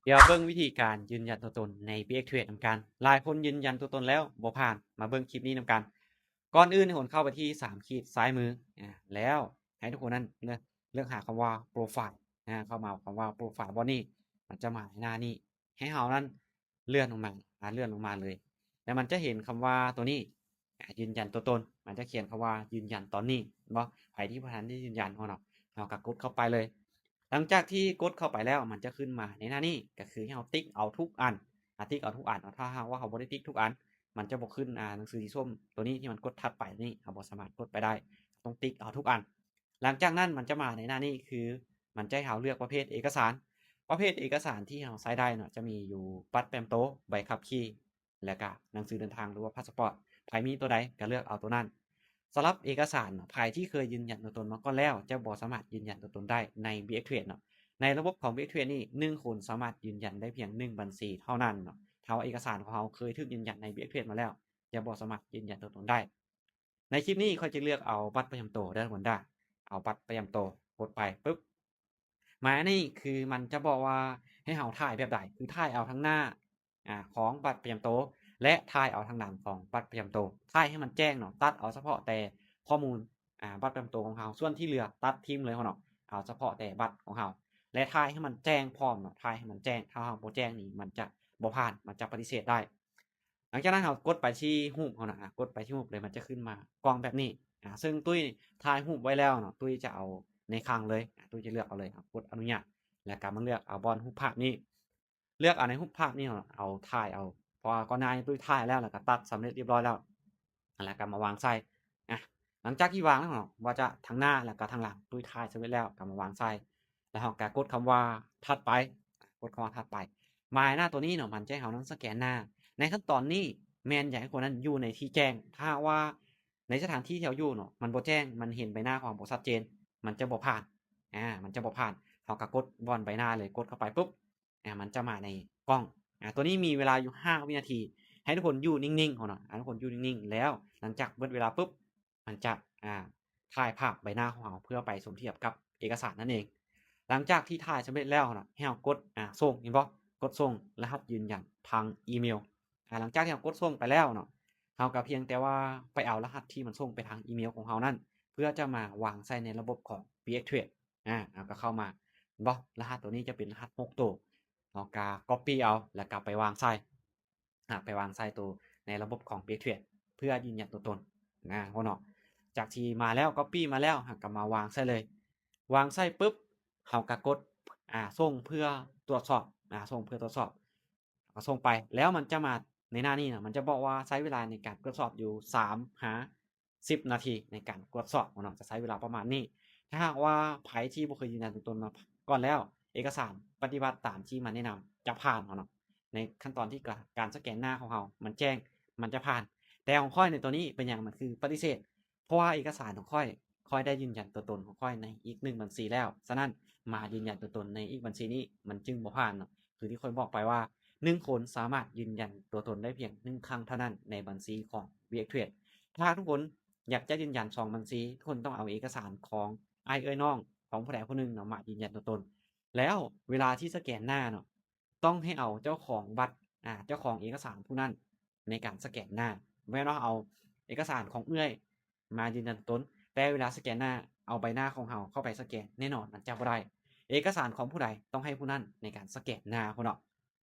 ດຽວເບິ່ງວິທີການຢືນຢັນຕົວຕົນໃນ BXTrade ນຳກັນ. ຫຼາຍຄົນຢືນຢັນຕົວຕົນແລ້ວບໍ່ຜ່ານ, ມາເບິ່ງຄລິບນີ້ນຳກັນ. ກ່ອນອື່ນໃຫ້ຄົນເຂົ້າໄປທີ່ສາມຂີດຊ້າຍມື ອາ ແລ້ວໃຫ້ທຸກຄົນນັ້ນເລືອກ ເລືອກຫາຄຳວ່າ Profile ອາ ເຂົ້າມາຄຳວ່າ Profile ບ່ອນນີ້ ມັນຈະມາໃນໜ້ານີ້ ໃຫ້ເຮົານັ້ນເລື່ອນລົງມາ ອາ ເລື່ອນລົງມາເລີຍ ແລ້ວມັນຈະເຫັນຄຳວ່າຕົວນີ້ ອາ ຢືນຢັນຕົວຕົນ ມັນຈະຂຽນຄຳວ່າຢືນຢັນຕອນນີ້ ເຫັນບໍ່? ໃຜທີ່ບໍ່ທັນໄດ້ຢືນຢັນເນາະ ເຮົາກໍກົດເຂົ້າໄປເລີຍ. ຫຼັງຈາກທີ່ກົດເຂົ້າໄປແລ້ວ ມັນຈະຂຶ້ນມາໃນໜ້ານີ້ ກໍຄືໃຫ້ເຮົາຕິກເອົາທຸກອັນ ອາ ຕິກເອົາທຸກອັນເນາະ. ຖ້າຫາກວ່າເຮົາບໍ່ໄດ້ຕິກທຸກອັນ ມັນຈະບໍ່ຂຶ້ນ ອາ ໜັງສືສີສົ້ມຕົວນີ້ທີ່ມັນກົດຖັດໄປນີ້ ເຮົາບໍ່ສາມາດກົດໄປໄດ້ ຕ້ອງຕິກເອົາທຸກອັນ. ຫຼັງຈາກນັ້ນມັນຈະມາໃນໜ້ານີ້ ຄືມັນຈະໃຫ້ເຮົາເລືອກປະເພດເອກະສານ. ປະເພດເອກະສານທີ່ເຮົາໃຊ້ໄດ້ເນາະ ຈະມີຢູ່ບັດປະຈຳໂຕ, ໃບຂັບຂີ່ ແລ້ວກະໜັງສືເດີນທາງ ຫຼືວ່າພາສປອດ. ໃຜມີຕົວໃດກໍເລືອກເອົາຕົວນັ້ນ. ສຳລັບເອກະສານເນາະ ໃຜທີ່ເຄີຍຢືນຢັນຕົວຕົນມາກ່ອນແລ້ວ ຈະບໍ່ສາມາດຢືນຢັນຕົວຕົນໄດ້ໃນ BXTrade ເນາະ. ໃນລະບົບຂອງ BXTrade ນີ້ ໜຶ່ງຄົນສາມາດຢືນຢັນໄດ້ພຽງໜຶ່ງບັນຊີເທົ່ານັ້ນເນາະ. ຖ້າວ່າເອກະສານຂອງເຮົາເຄີຍຖືກຢືນຢັນໃນ BXTrade ມາແລ້ວ ຈະບໍ່ສາມາດຢືນຢັນຕົວຕົນໄດ້. ໃນຄລິບນີ້ຂ້ອຍຈະເລືອກເອົາບັດປະຈຳໂຕເດີ ທຸກຄົນເດີ ເອົາບັດປະຈຳໂຕ ກົດໄປປຶບ ມາອັນນີ້ຄືມັນຈະບອກວ່າໃຫ້ເຮົາຖ່າຍແບບໃດ ຄືຖ່າຍເອົາທາງໜ້າ ອາ ຂອງບັດປະຈຳໂຕ ແລະ ຖ່າຍເອົາທາງຫຼັງຂອງບັດປະຈຳໂຕ. ຖ່າຍໃຫ້ມັນແຈ້ງເນາະ ຕັດເອົາສະເພາະແຕ່ຂໍ້ມູນ ອາ ບັດປະຈຳໂຕຂອງເຮົາ ສ່ວນທີ່ເຫຼືອຕັດຖິ້ມເລີຍເນາະ ເອົາສະເພາະແຕ່ບັດຂອງເຮົາ ແລະ ຖ່າຍໃຫ້ມັນແຈ້ງພ້ອມເນາະ ຖ່າຍໃຫ້ມັນແຈ້ງ. ຖ້າເຮົາບໍ່ແຈ້ງນີ້ ມັນຈະບໍ່ຜ່ານ ມັນຈະປະຕິເສດໄດ້. ຫຼັງຈາກນັ້ນເຮົາກົດໄປທີ່ຮູບເຮົານະ ອາ ກົດໄປທີ່ຮູບເລີຍ ມັນຈະຂຶ້ນມາກ່ອງແບບນີ້ ອາ ເຊິ່ງຕຸ້ຍຖ່າຍຮູບໄວ້ແລ້ວເນາະ ຕຸ້ຍຈະເອົາໃນຄັງເລີຍ ອາ ຕຸ້ຍຈະເລືອກເອົາເລີຍ. ເຮົາກົດອະນຸຍາດ ແລ້ວກໍມາເລືອກເອົາບ່ອນຮູບພາບນີ້ ເລືອກເອົາໃນຮູບພາບນີ້ເນາະ ເອົາ ຖ່າຍເອົາ ເພາະວ່າກ່ອນໜ້ານີ້ຕຸ້ຍຖ່າຍແລ້ວ ແລ້ວກໍຕັດສຳເລັດຮຽບຮ້ອຍແລ້ວ ແລ້ວກໍມາວາງໃສ່. ອາ ຫຼັງຈາກທີ່ວາງແລ້ວເນາະ ບໍ່ວ່າຈະທາງໜ້າ ແລ້ວກໍທາງຫຼັງ ຕຸ້ຍຖ່າຍສຳເລັດແລ້ວ ກໍມາວາງໃສ່ ແລ້ວເຮົາກໍກົດຄຳວ່າຖັດໄປ ກົດຄຳວ່າຖັດໄປ. ມາໃນໜ້າຕົວນີ້ເນາະ ມັນຈະໃຫ້ເຮົານັ້ນສະແກນໜ້າ. ໃນຂັ້ນຕອນນີ້ແມ່ນຢາກໃຫ້ຄົນນັ້ນຢູ່ໃນທີ່ແຈ້ງ. ຖ້າຫາກວ່າໃນສະຖານທີ່ທີ່ເຮົາຢູ່ເນາະ ມັນບໍ່ແຈ້ງ ມັນເຫັນໃບໜ້າຂອງເຮົາບໍ່ຊັດເຈນ ມັນຈະບໍ່ຜ່ານ ອາ ມັນຈະບໍ່ຜ່ານ. ເຮົາກໍກົດບ່ອນໃບໜ້າເລີຍ ກົດເຂົ້າໄປປຶບ ອາ ມັນຈະມາໃນກ້ອງ. ອາ ຕົວນີ້ມີເວລາຢູ່ຫ້າວິນາທີ ໃຫ້ທຸກຄົນຢູ່ນິ່ງໆເນາະ ໃຫ້ທຸກຄົນຢູ່ນິ່ງໆ ແລ້ວຫຼັງຈາກເບິດເວລາປຶບ ມັນຈະ ອາ ຖ່າຍພາບໃບໜ້າຂອງເຮົາເພື່ອໄປສົມທຽບກັບເອກະສານນັ້ນເອງ. ຫຼັງຈາກທີ່ຖ່າຍສຳເລັດແລ້ວເນາະ ໃຫ້ເຮົາກົດ ອາ ສົ່ງ ເຫັນບໍ່? ກົດສົ່ງລະຫັດຢືນຢັນທາງອີເມວ. ອາ ຫຼັງຈາກທີ່ເຮົາກົດສົ່ງໄປແລ້ວເນາະ ເຮົາກໍພຽງແຕ່ວ່າໄປເອົາລະຫັດທີ່ມັນສົ່ງໄປທາງອີເມວຂອງເຮົານັ້ນ ເພື່ອຈະມາວາງໃສ່ໃນລະບົບຂອງ BXTrade. ອາ ເຮົາກໍເຂົ້າມາ ເຫັນບໍ່? ລະຫັດຕົວນີ້ຈະເປັນລະຫັດຫົກໂຕ ເຮົາກໍ copy ເອົາ ແລ້ວກໍໄປວາງໃສ່ ອາ ໄປວາງໃສ່ໂຕໃນລະບົບຂອງ BXTrade ເພື່ອຢືນຢັນຕົວຕົນນະ ເນາະ. ຈາກທີ່ມາແລ້ວ copy ມາແລ້ວ ເຮົາກໍມາວາງໃສ່ເລີຍ. ວາງໃສ່ປຶບ ເຮົາກໍກົດ ອາ ສົ່ງເພື່ອຕວດສອບ ອາ ສົ່ງເພື່ອຕວດສອບ ກໍສົ່ງໄປ ແລ້ວມັນຈະມາໃນໜ້ານີ້ນະ ມັນຈະບອກວ່າໃຊ້ເວລາໃນການກວດສອບຢູ່ສາມຫາສິບນາທີໃນການກວດສອບເນາະ ຈະໃຊ້ເວລາປະມານນີ້. ຖ້າຫາກວ່າໃຜທີ່ບໍ່ເຄີຍຢືນຢັນຕົວຕົນມາກ່ອນແລ້ວ ເອກະສານປະຕິບັດຕາມທີ່ມັນແນະນຳຈະຜ່ານເນາະ. ໃນຂັ້ນຕອນທີ່ການສະແກນໜ້າຂອງເຮົາມັນແຈ້ງ ມັນຈະຜ່ານ. ແຕ່ຂອງຂ້ອຍໃນຕົວນີ້ເປັນຫຍັງ ມັນຄືປະຕິເສດ ເພາະວ່າເອກະສານຂອງຂ້ອຍ ຂ້ອຍໄດ້ຢືນຢັນຕົວຕົນຂອງຂ້ອຍໃນອີກໜຶ່ງບັນຊີແລ້ວ, ສະນັ້ນມາຢືນຢັນຕົວຕົນໃນອີກບັນຊີນີ້ ມັນຈຶ່ງບໍ່ຜ່ານເນາະ. ຄືທີ່ຂ້ອຍບອກໄປວ່າ ໜຶ່ງຄົນສາມາດຢືນຢັນຕົວຕົນໄດ້ພຽງໜຶ່ງຄັ້ງເທົ່ານັ້ນໃນບັນຊີຂອງ BXTrade. ຖ້າທຸກຄົນຢາກຈະຢືນຢັນສອງບັນຊີ ທຸກຄົນຕ້ອງເອົາເອກະສານຂອງອ້າຍເອື້ອຍນ້ອງຂອງຜູ້ໃດຜູ້ໜຶ່ງເນາະ ມາຢືນຢັນຕົວຕົນ. ແລ້ວເວລາທີ່ສະແກນໜ້າເນາະ ຕ້ອງໃຫ້ເອົາເຈົ້າຂອງບັດ ອາ ເຈົ້າຂອງເອກະສານຜູ້ນັ້ນໃນການສະແກນໜ້າ. ບໍ່ແມ່ນວ່າເຮົາເອົາເອກະສານຂອງເອື້ອຍມາຢືນຢັນຕົວຕົນ ແຕ່ເວລາສະແກນໜ້າ ເອົາໃບໜ້າຂອງເຮົາເຂົ້າໄປສະແກນ ແນ່ນອນມັນຈະບໍ່ໄດ້. ເອກະສານຂອງຜູ້ໃດຕ້ອງໃຫ້ຜູ້ນັ້ນໃນການສະແກນໜ້າພຸ້ນເນາະ.